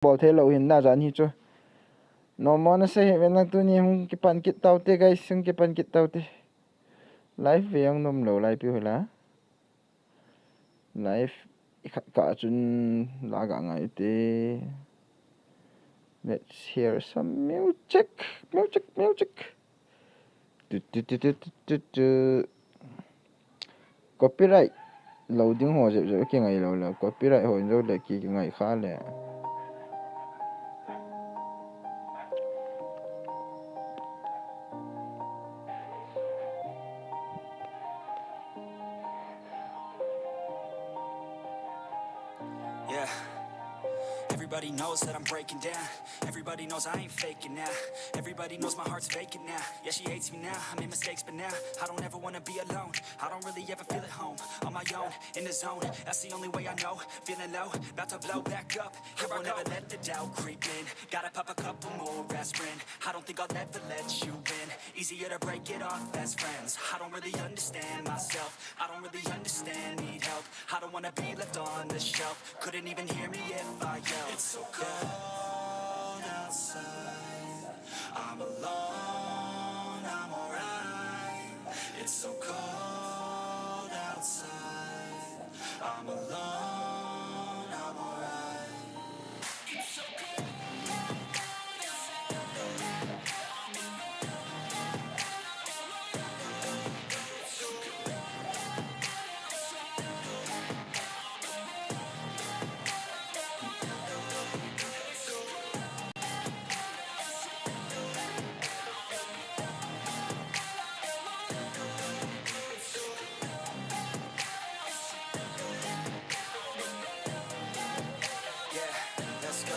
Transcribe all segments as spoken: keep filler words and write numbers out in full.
bol thei lou hin na jan hi chu. Nommo na sei hi ve na tuni hung kipan kit tau te guys, hung kipan kit tau te. Live ve ang nom lou lai pi hula. Live i khat ka chun la ga ngai te. Let's hear some music, music, music. Tu, tu, tu. Copyright lou ding ho jep jep kingai lou le. Copyright ho in jou le ki, kingai kha le. Yeah. Everybody knows that I'm breaking down. Everybody knows I ain't faking now. Everybody knows my heart's faking now. Yeah, she hates me now. I made mistakes, but now I don't ever wanna be alone. I don't really ever feel at home. On my own, in the zone. That's the only way I know. Feeling low, about to blow back up. I won't ever let the doubt creep in. Gotta pop a couple more aspirin. I don't think I'll ever let you in. Easier to break it off best friends. I don't really understand myself. I don't really understand, need help. I don't wanna be left on the shelf. Couldn't even hear me if I yelled. It's so cold outside. I'm alone, I'm alright. It's so cold outside. I'm alone, I'm alright. Yeah, let's go.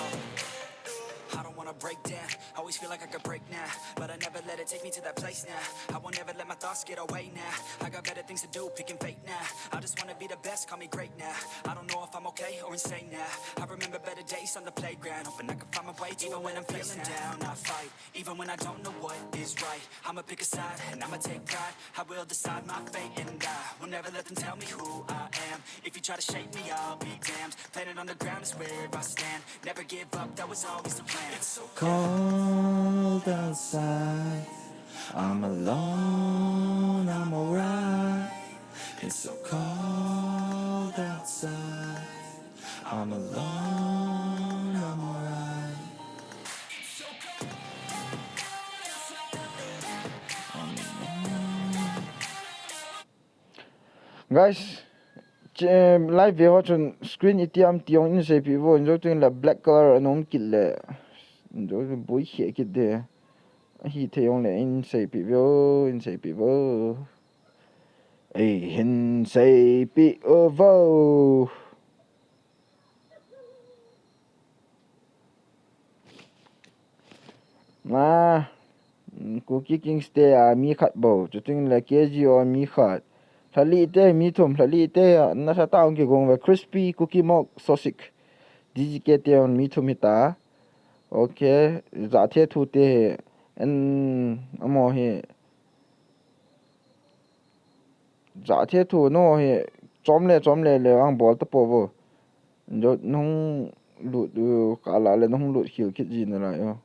I don't wanna break down. Always feel like I could break now, but I never let it take me to that place now. I won't ever let my thoughts get away now. I got better things to do, picking fate now. I just wanna be the best, call me great now. I don't know if I'm okay or insane now. I remember better days on the playground, hoping I can find my way. Even when I'm feeling down, I fight. Even when I don't know what is right, I'ma pick a side and I'ma take pride. I will decide my fate and I will never let them tell me who I am. If you try to shake me, I'll be damned. Planet on the ground is where I stand. Never give up, that was always the plan. It's so cold outside. I'm alone, I'm alright. It's so cold outside. I'm alone, I'm alright. Guys, live ve ho chun screen iti ham ti jong in seipeh vo, in jou teng le black color ana um kit le, in jou boi kheh kit de. Ahithei jong le in seipeh vo, in seipeh vo. Ei, hin seipeh vo. Na, Kuki Kings te a mi khat bou, chuteng le K G O a mi khat. Lhalih te mi thum, Lhalih te a nasa tah a hung kigong ve, Crispy, Kuki Mok, Sosik, D G K te a mi thum hita. Ok, Jahthethu te hi, en, amaho hi. Jahthethu nangho hi chom le chom le le vang bol tapou vo. Nahung lut, uh, kala le nahung lut khel kit ji nalai o.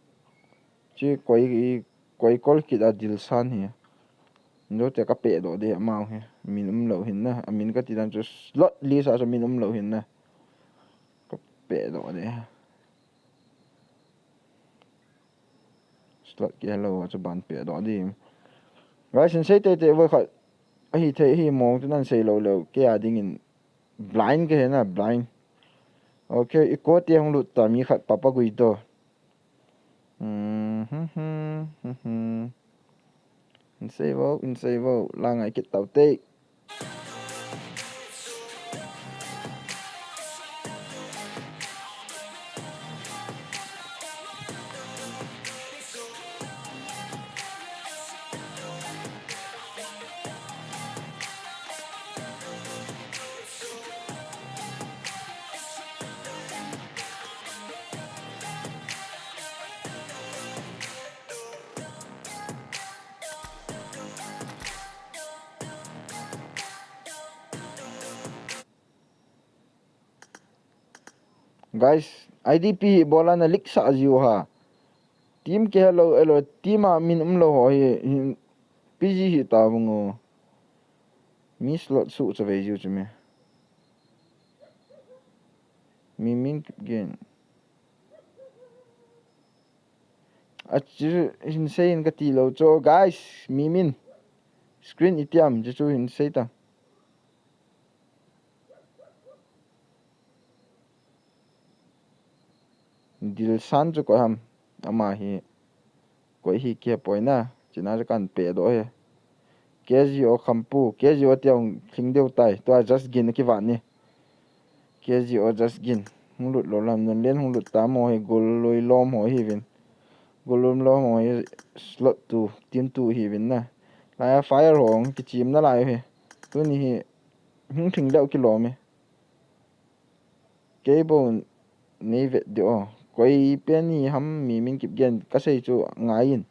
Chi koi, koi kol kit a Dilsan hi. Nahung te kapeh doh de amau hi. Min umlou hin na. Amin kati dan chu slot list a chu min umlou hin na. Kapeh doh de. Slot kihelou a chu ban peh doh ding. Guys, in sei teitei vo khat. Ahithei hi mong chu nan sei lou leu. Kei a dingin blind kahi na, blind. Ok, i ko te hung lut ta mi khat Papa Guido. Hmm, hmm, hmm, hmm, hmm. In sei vo, in sei vo. La ngai kit tau te. Guys, I D P hi bola na leak sah jiu ha. Team ke hello, hello, team a min umlou ho hi, hi, P G hi ta vung o. Mi slot suh chavei jiu chu mi. Mi min Kipgen. Achu hin seiyin kati lou chu, guys, mi min. Screen itiam, chu chu hin sei ta. Dilsan chu koi ham, ama hi. Koi hi kipoi na, china chu kan pe doh hi. K G O Khampu, K G O tiang thing deu tai, tua Just Gin kivat ni. K G O Just Gin, hung lut lou lam, Nunlen hung lut ta mo hi, Gul lui lom ho hi vin. Gul lom lom ho hi, slot tu, team tu hi vin na. Lai a fire ho, kichim na lai hi. Tuni hi, hung thing leu kilom hi. Kei bou nei vet diu. Koi pen hi ham mi min Kipgen kasei chu ngaiyin.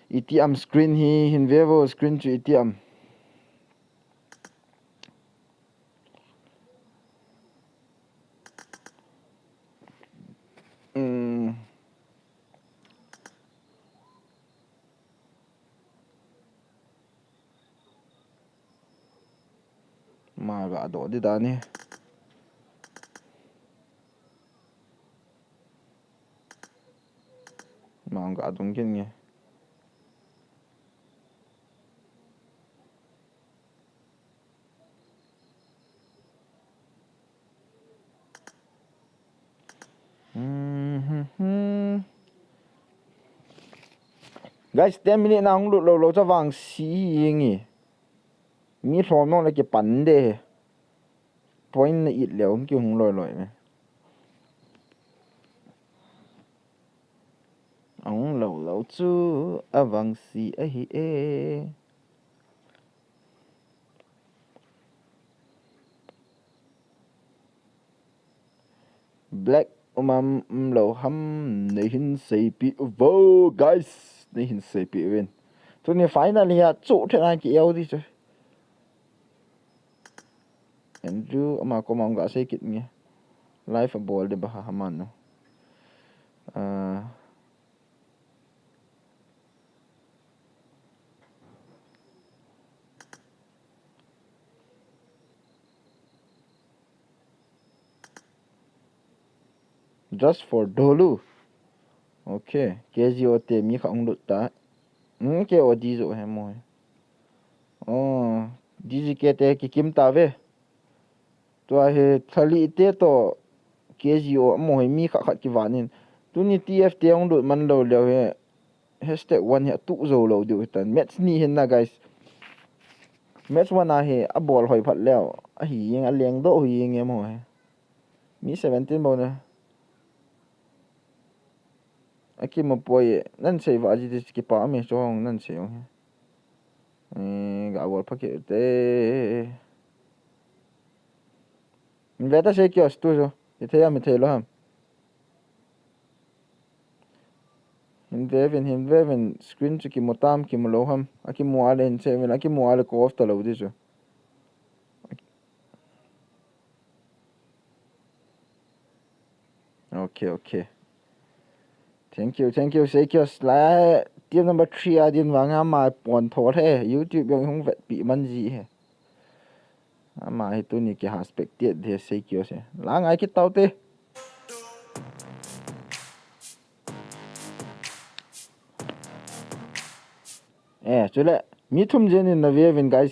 Itiam screen hi hin ve vo screen chu itiam. Hmm. Ma ga doh di dan hi. Ma ga dung kin nge. Mhm. Guys, ten minute na hung lut lou lou chu vangse hi nge. Mi lhom nong le kipan de. Point na it leu hung kihung loi loi me. Ahung lou lou chu avangse ahi e. Black um am umlou ham, nei hin seipeh vo, guys, nei hin seipeh uvin. Tuni final hi a chu thena ki eu di chu. Andrew, ama koma hung ga sei kit nge. Live a bol de ba ha, ha manu. Ah. Just for Dolu. Okay, K G O te mi khat hung lut ta. Hmm, K O D jo he mo he. Oh, D G K te kikim ta ve. Tua hi Thali te to K G O mo hi mi khat khat kivan in. Tuni T F te hung lut man lou leu he. Hashtag one hi atu jou lou diu hitan. Match ni hin na, guys. Match one a hi abol hoi phat leu. Ahi jeng a leng doh hi jeng e mo he. Mi seventeen bou na. Akimu poi, nan sei va ji ti kipa mi chong nan sei ong he. Eh, ga bol pha kit te. Hin ve ta Seikios tu jo. Hithei am, hithei lou ham. Hin ve vin, hin ve vin, screen chu kimu tam, kimu lou ham. Akimu a le hin sei vin, akimu a le ko off ta lou di chu. Okay, okay. Thank you, thank you, Seikios. La, team number three a din vang ama pon tho he. YouTube jong hung vetpi man ji he. Ama hi tuni ki ha spectate de Seikios he. La ngai kit tau te. Eh, chule, mi thum jen in na ve vin, guys.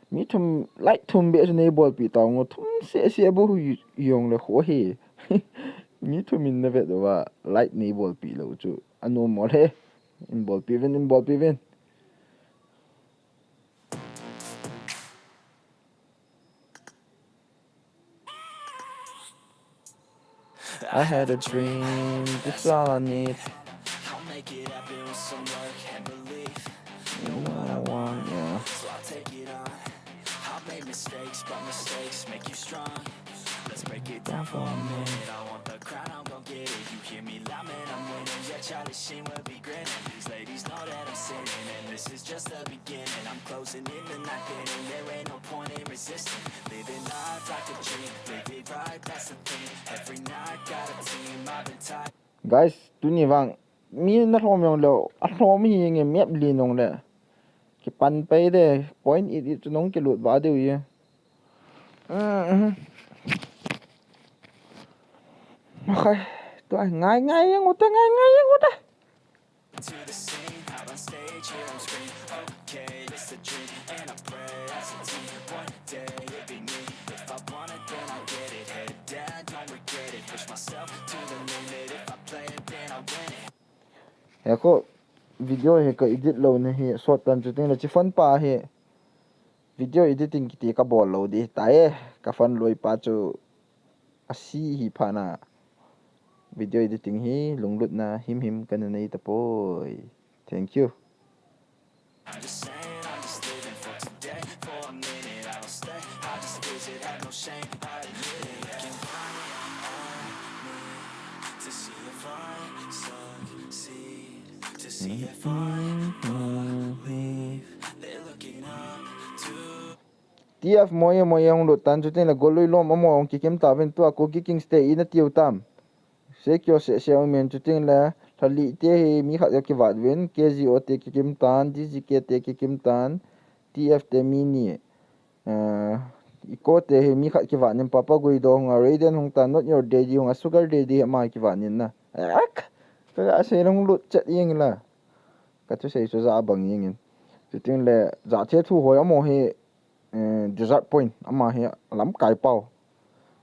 Mi thum, like thum beh chu nei bolpi tau ngo, thum seh seh bou hu jong le kho he. Mi thum in na ve doh va, like nei bolpi lou chu. Anom mol he. In bolpi vin, in bolpi vin. I had a dream, that's all I need. I'll make it happen with some work and belief. You know what I want, yeah. So I'll take it on. I'll make mistakes, but mistakes make you strong. Let's break it down for a minute. I want the crown, I'm gon' get it. You hear me loud, man, I'm winning. Yeah, Charlie Sheen will be grinning. These ladies know that Sinning, and this is just the beginning. I'm closing in the night, and there ain't no point in resisting. Living life like a dream, live it right, that's the thing. Every night got a team, I've been tired. Guys, tuni vang mi na lhom jong lou, alhom hi nge map li nong le. Kipan pai de, point it it chu nong kilut va deu ye. Mm. Okay, tua ngai ngai jeng ute, ngai ngai jeng ute. To the scene, out on stage, here I'm screaming. Okay, it's a dream, and I pray as a team. One day it'd be me. If I want it, then I'll get it. Head down, don't regret it. Push myself to the limit. If I play it, then I win it. He ko video he ka edit lou na hi sot tan, chuting le chi phone pa hi video editing kiti ka bol lou di tai, ka phone loi pa chu asi hi pha na. Video editing hi lunglutna himhim kana nei tapoi. Thank you. I'm just saying, I'm just living for today. For a minute, I don't stay. I just visit, have no shame. I admit it. Looking right at me to see if I succeed, to see if I believe. They're looking up to T F Moye Moye hung lut tan, chuting le Golui Lom amaho hung kikim tauvin, tua Kuki Kings te ina tiu tam. Sekio se se umin, chuting le Lhali te hi mi khat ka kivat vin, K G O te kikim tan, D G K te kikim tan, T F te mi ni. Eh, Iko te hi mi khat kivat nin, Papa Guido hung a, Raiden hung tan, Not Your Daddy hung a, Sugar Daddy hi ama kivat nin na. Ak! Ka ga sei hung lut chet jeng la. Ka thusei chu ja bang jeng in. Chuting le Jathe Thuhoi amaho hi eh, Desert Point, ama hi lamkai pau.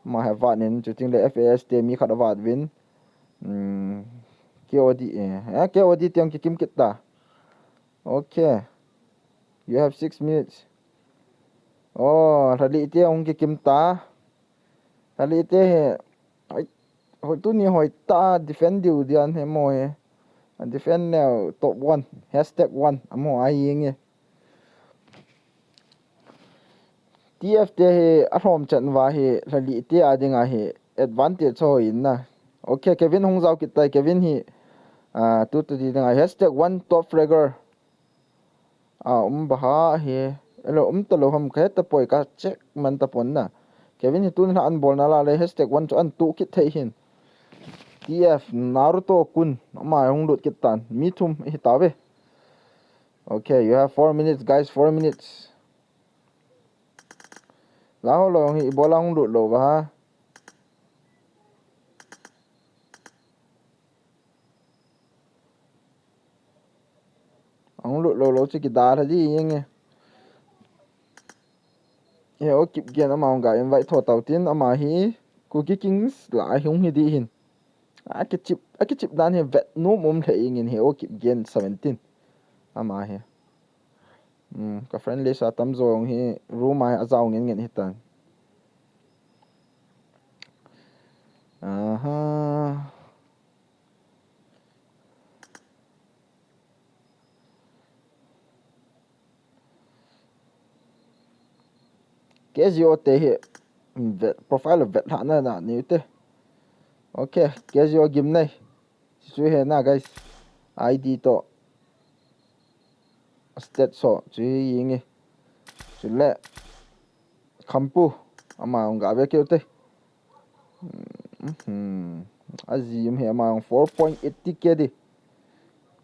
Ama hi avat nin, chuting le F A S te mi khat avat vin. Hmm, K O D, eh, eh, K O D te hung kikim kit ta. Okay. You have six minutes. Oh, Lhali te hung kikim ta. Lhali te hi, ai, hoi tuni hoi ta defend diu dian he mo he. A defend neo top one, hashtag one, amaho a jeng e. T F te hi alhom chan va hi, Lhali te a dinga hi advantage ho in na. Okay, Kevin hung jao kit tai, Kevin hi, ah, tu tu di dinga hashtag one top fragger. A um baha hi, elo um ta lou ham ka he tapoi, ka check man tapon na. Kevin hi tun la an bol na la le hashtag one chu an tu kit thei hin. T F Naruto Kun, ama hung lut kit tan. Mi thum hi ta ve. Okay, you have four minutes, guys, four minutes. La ho lo hi ibola hung lut lou va ha. Ahung lut lou lou chu kidalha di jeng e. He o Kipgen ama hung ga invite tho tau tin, ama hi Kuki Kings la a hung hi di hin. A kichip, a kichip dan hi vet nom um lheh jeng in he o Kipgen seventeen. Ama hi. Hmm, ka friend list a tamjo jong hi room a hi ajao ngen ngen hi tan. Aha. K G O te hi vet, profile vet lhah na na ni te. Okay, K G O gim nei. Chu he na, guys. I D to. Stats so chu hi jeng e. Chule Khampu, ama hung ga ve keu te. Hmm, a jim hi ama hung four point eighty K D.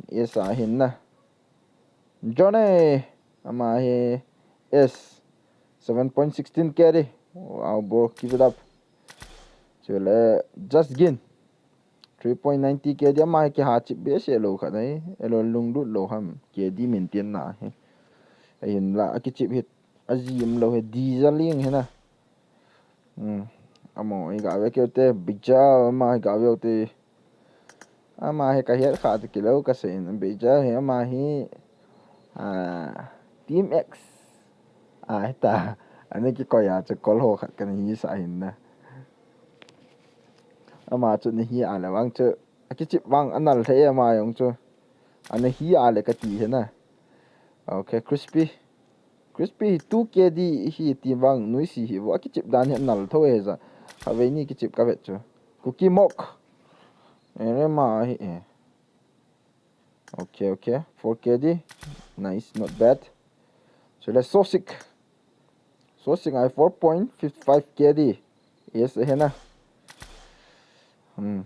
Yes, a hin na. Johnny, ama hi S, seven point sixteen K D. Wow, bro, keep it up. Chule Just Gin, three point ninety K D, ama hi kiha chip behseh lou khat ahi. Elo lunglut lou ham, K D maintain na hi. Ahin la, akichip hi ajim lou hi, diesel jeng hi na. Hmm. Amaho hi ga ve keu te, Bijal, ama hi ga ve u te. Ama hi ka het kha te kilou ka sei in, Bijal hi ama hi, ah, Team X. Ah, hita. Ana kikoi a chu kol ho khat kana hisah hin na. Ama chu nahi a le vang chu. Akichip vang anal thei ama jong chu. Ana hi a le kati hi na. Okay, Crispy. Crispy hi two K D hi ti vang nuisi hi vo. Akichip dan hi anal tho e ja. Khatvei ni kichip ka vet chu. Cookie Mok. Ere ma hi e. Okay, okay. Four K D. Nice, not bad. So let's Sosik. Sosik ai four point five five K D. Yes, hena. Hmm.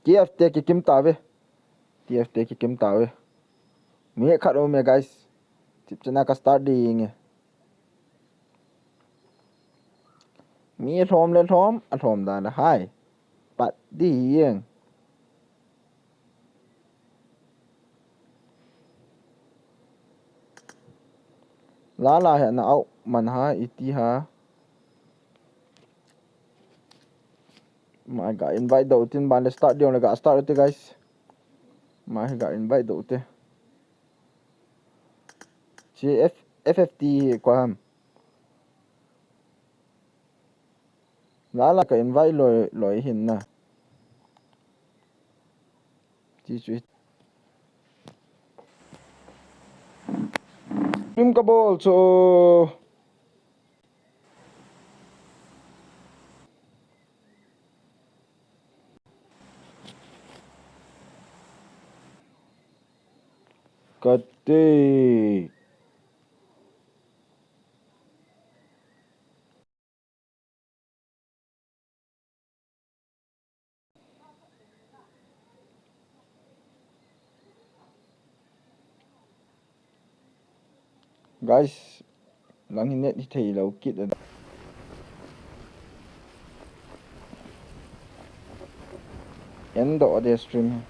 T F te kikim tave. T F te kikim tave. Mi khat um e, guys. Tipchena ka start ding e. Mi lhom le lhom, alhom dan le hai. Pat ding. Lala he na au man ha, iti ha. Ma ga invite dou tin ban le start ding le ga start te, guys. Ma he ga invite dou te. Chi F, F F T hi kwa ham. Lala ka invite loi, loi hin na. Chi chu. Stream ka bol chu. Kate. Guys, lang hi net hi thei lou kit a. End of the stream.